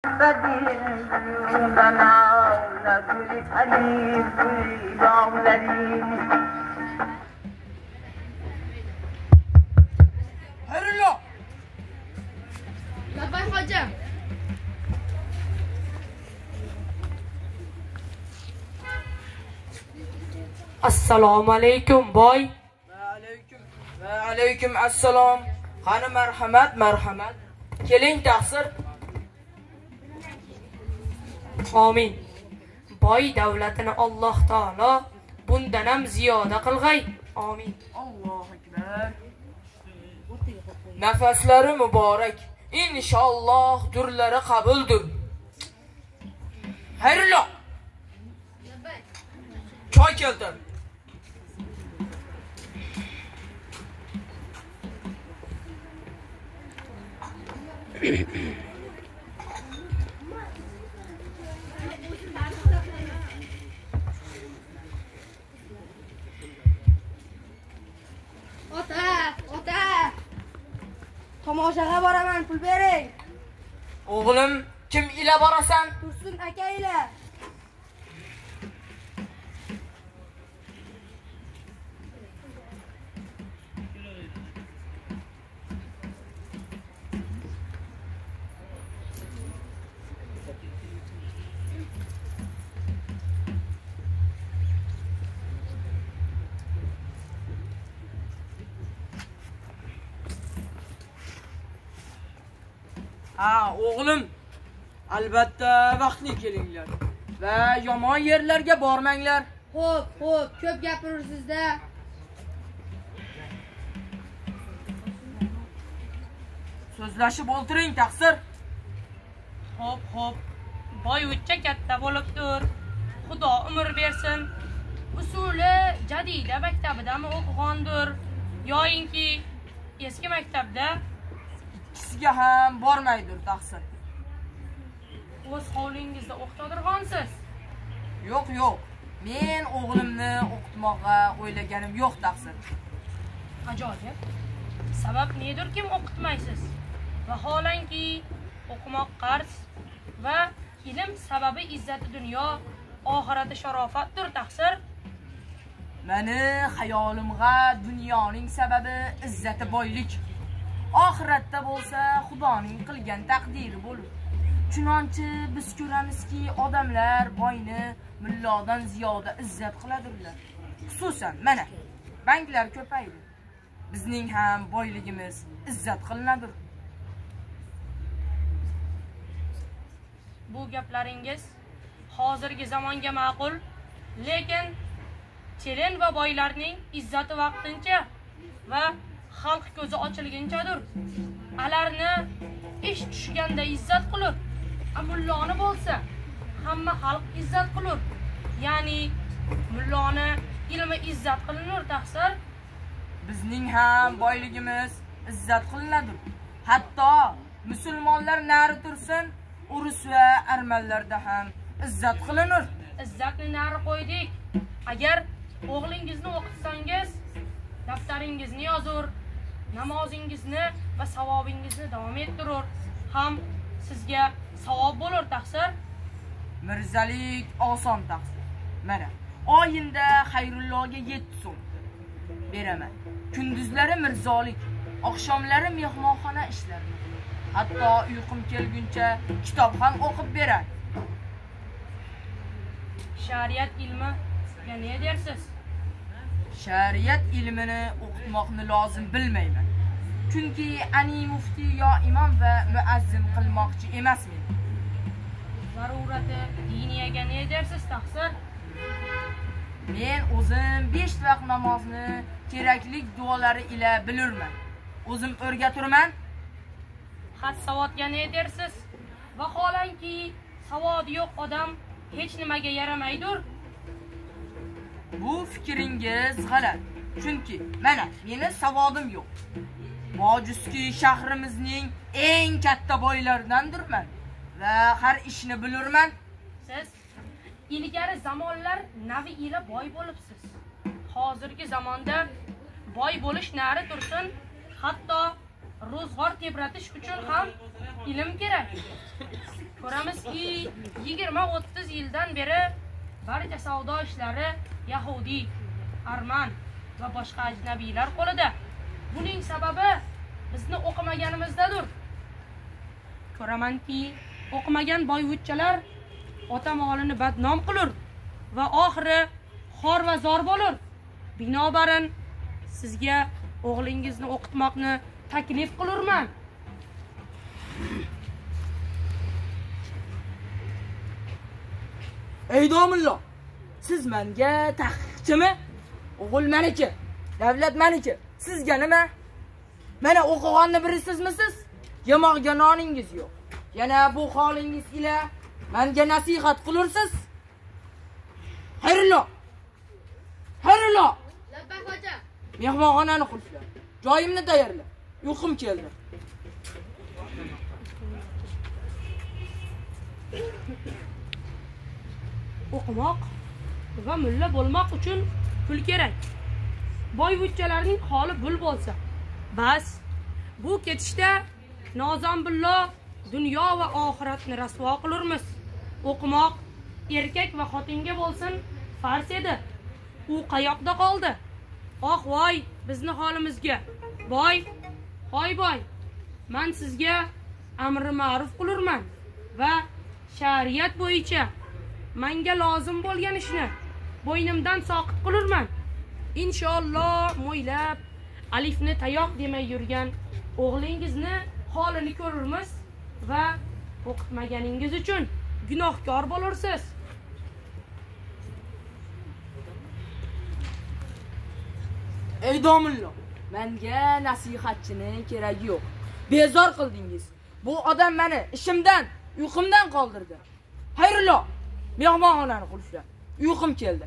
Muhammadin Hayrullo. Labbay hoji. Assalomu alaykum boy. Va alaykum va alaykum assalom. Qani marhamat, marhamat. Keling taqsir. Amin. Boy davlatini Alloh taolo bundan ham ziyoda qilg'ay. Amin. Allohu akbar. Nafaslari muborak. Inshaalloh durlari qabuldir. Hayrullo. Choy keltir. Ota, ota. Tomoshaga boraman, pul bering. O'g'lim, kim ila borasan? Tursun aka ila. Ha, o'g'lim, albatta vaqtli kelinglar va yomon yerlarga bormanglar. Xo'p, xo'p, ko'p gapirursizda. So'zlashib o'ltiring, taqsir. Xo'p, xo'p. Boy o'tcha katta bo'libdir. Xudo umr bersin. Usuli jadida maktabidami o'qigandir yoyinki eski maktabda? Ikkisiga ham bormaydir, taqsir. O'z hovlingizda o'qitadirg'onsiz? Yo'q, yo'q. Men o'g'limni o'qitmoqqa o'ylaganim yo'q, taqsir. Ajoyib. Sabab nedir kim o'qitmaysiz? Vaholanki o'qimoq qarz va ilm sababi izzati dunyo, oxirati sharofatdir, taqsir. Meni xayolimga dunyoning sababi izzati boylik. Oxiratda bo'lsa Xudoning qilgan taqdiri bo'lur. Chunonchi biz ko'ramizki, odamlar boyni mullodan ziyoda izzat qiladirlar. Xususan mana banklar ko'paydi. Bizning ham boyligimiz izzat qilinadir. Bu gaplaringiz hozirgi zamonga ma'qul, lekin chelin va boylarning izzati vaqtincha va xalq ko'zi ochilgunchadir. Alarni ish tushganda izzat qilur, mulloni bo'lsa hamma xalq izzat qilur. Ya'ni mulloni ilmi izzat qilinur, taqsir. Bizning ham boyligimiz izzat qilinadir. Hatto musulmonlar nari tursin, urus va armanlarda ham izzat qilinur. Izzatni nari qo'ydik. Agar o'g'lingizni o'qitsangiz, daftaringizni yozur, namozingizni va savobingizni davom ettirur, ham sizga savob bo'lur, taqsir. Mirzalik oson, taqsir. Mana oyinda Xayrulloga 7 so'm beraman. Kunduzlari mirzolik, oqshomlari mehmonxona ishlarini qilur. Hatto uyqum kelguncha kitob ham o'qib berar. Shariat ilmiga ne dersiz? Shariat ilmini o'qitmoqni lozim bilmayman. Chunki ani mufti yo imom va muazzin qilmoqchi emasmen. Zarurati diniyaga ne dersiz, taqsir? Men o'zim 5 vaqt namozni kerakli duolari ila bilurman. O'zim o'rgaturman. Xat savodga ne dersiz? Vaholanki savodi yo'q odam hech nimaga yaramaydir. Bu fikringiz g'alat. Chunki mana meni savodim yo'q. Bojuski shahrimizning eng katta boylaridandirman va har ishni bilurman. Siz ilgari zamonlar navi ila boy bo'libsiz. Hozirgi zamonda boy bo'lish nari tursin, hatto ro'zg'or tebratish uchun ham ilm kerak. Ko'ramizki, 20-30 yildan beri barcha savdo ishlari yahudiy, arman va boshqa ajnabiylar qo'lida. Buning sababi bizni o'qimaganimizdadir. Ko'ramanki, o'qimagan boyvuchchalar ota molini badnom qilur va oxiri xor va zor bo'lur. Binobarin sizga o'g'lingizni o'qitmoqni taklif qilurman. Ey domilla, siz menga tahqiqchimi? O'g'il meniki, davlat meniki. Sizga nima? Mana o'qiganni birisizmisiz? Yemoqga noningiz yo'q. Yana bu holingiz ila menga nasihat qilursiz? Xayrullo. Xayrullo. Labbay hoja. Mehmonxonani qulfla. Joyimni tayyorla. Uyqum keldi. O'qimoq va mulla bo'lmoq uchun pul kerak. Boyvuchchalarning holi bul bo'lsa, bas bu ketishda nozambillo dunyo va oxiratni rasvo qilurmiz. O'qimoq erkak va xotinga bo'lsin farz edi. U qayoqda qoldi? Oh voy bizni holimizga. Boy, hoy boy, men sizga amri ma'ruf qilurman va shariat bo'yicha menga lozim bo'lgan ishni bo'ynimdan soqit qilurman. Inshaalloh mo'ylab alifni tayoq demay yurgan o'g'lingizni holini ko'rurmiz va o'qitmaganingiz uchun gunohkor bo'lursiz. Ey domilla, menga nasihatchini keragi yo'q. Bezor qildingiz. Bu odam meni ishimdan, uyqumdan qoldirdi. Xayrullo, mehmonxonani qulfla. Uyqum keldi.